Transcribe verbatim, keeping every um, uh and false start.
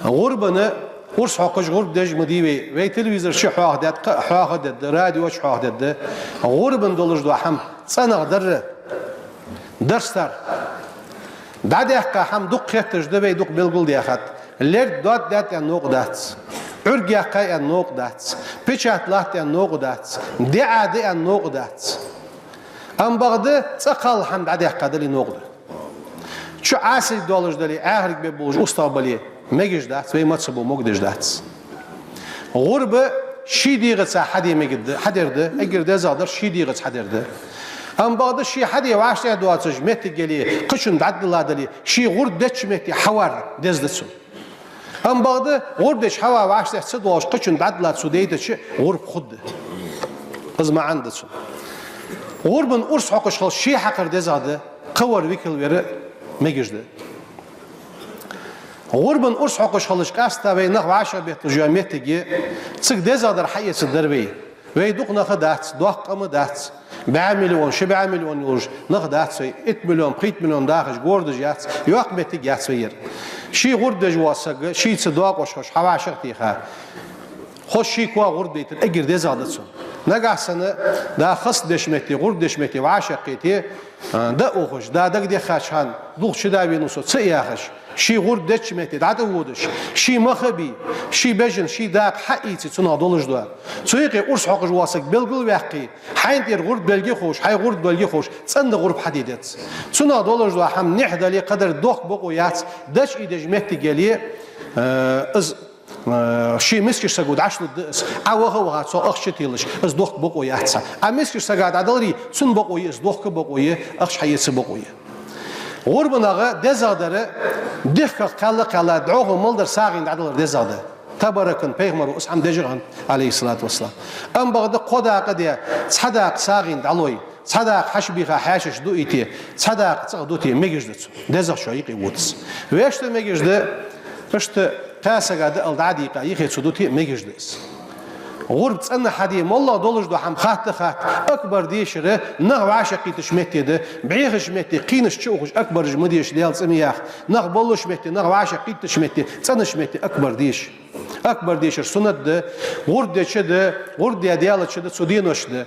ГӀурбана урс хьокхаш, гӀурба деш ма дий вай. Вай телевизор чу хьоахадаьд, кхы а хьоахадергда, радио чу хьоахадергда. ГӀурбана долаш дола хӀама цӀенагӀа дар, дарстар. ДӀадаьккха хӀама дукха хетташ да, вай дукха белгалдаьхад. Лерг доадаьд аьнна новкъа дац. Ӏург яьккхай аьнна новкъа дац. Печать латт аьнна новкъа дац. ДиӀа да аьнна новкъа дац. Амма бакъда цӀакхал хӀама дӀадаьккха дале новкъа да. Чу Ӏасилг долаш дале, Ӏаьхарг бе болаш устагӀа бале, мегаш дац, вай мазхӀабо могадеш дац. ГӀурба ший дегӀаца хьаде мегаш да, хьадер да, эггара дезагӀа дар ший дегӀаца хьадер да. Амма бакъда ше хьаде вӀаштӀехьа доацаш моттиг яле, кхычунна дӀадала дале, ше гӀурба деча метте хьавар деза да цунна. Амма бакъда гӀурба деча хьава вӀаштӀехьа ца доалаш, кхычунна дӀадала цо дайтача, гӀурба хургда. Из маӀан да цун. ГӀурбана урс хьокхаш хилча ше хьакхар дезагӀа да, кхывар, викал вар мегаш да. ГӀурбана урс хьокхаш хилча, къаьстта вай нах вӀашагӀбетталуш йола моттиг я, цига дезагӀа дар хьаэцаргдар вай. Вай дукха нах дац, доккха къам дац. БӀаь миллион, ши бӀаь миллион йолаш нах дац вай, итт миллион, пхийтта миллион дахаш городаш яц, йоккха моттиг яц вай ер. Ший гӀурба деш вола саг, шийца доакъош хилча, хьавӀашагӀтеха, хоза ший коа гӀурба дайтар эггара дезагӀа да цунна. Нагахьа санна да хаза деча метте, гӀурба деча метте вӀашагӀкхийтте, а, дӀаухаш, да дагадеххача хана, дулх чу да венав со ца яхаш, ший гӀурба деча метте дӀатӀаводаш, ший мах а бий, ший бежан, ший дакъа хьаийце цунах долаш дола. Цу юкъе урс хьокхаш вола саг белгалваьккхе, хьайна тӀера гӀурба долга ховш, хьай гӀурба долга ховш, цӀена гӀурба хьаде деза. Цунах долаш дола хӀама нихь дале, кхыдар дохка бокъо яц, дача ийдеш моттиг яле, э, из Э, ший мискача саго дӀалургда из, Ӏа ваха а ваха, цо ахча телаш, из дохка бокъо яц цхьа. Ӏа мискача сага дӀадаларе, цун бокъо я, из дохка бокъо я, ахча хьаэца бокъо я. ГӀурбанагӀа дезагӀа дар, дехках кхаьлла-кхаьлла, дӀахо мел дар сагӀийна дӀадалар дезагӀа да. Табаракан пайхамаро из хӀама деш хиннад, Ӏалайхи ссалату вассалам. Амма бакъда кхо дакъа де, цхьа дакъа сагӀийна дӀалой, цхьа дакъа хьаьша бийха хьаьшашта дуайте, цхьа дакъа цӀагӀа дите, мегаш да цунна. ДезагӀчоа юкъе вода из. Вешта мегаш да, иштта кхаь сага дӀаала дӀадийкъа, юхе цо дите, мегаш да из. ГӀурба цӀена хьаде, моллагӀа долаш дола хӀама хатта а хатта, акбар дешар нах вӀашагӀкхийттача метте да, бӀехача метте, кхийнаш чу ухаш акбараш ма деша, Даьла цӀи ма яха, нах боллача метте, нах вӀашагӀкхийттача метте, цӀенача метте акбар деша. Акбар дешар суннат да, гӀурба деча да, гӀурба даь даьлча да, цу деношка да.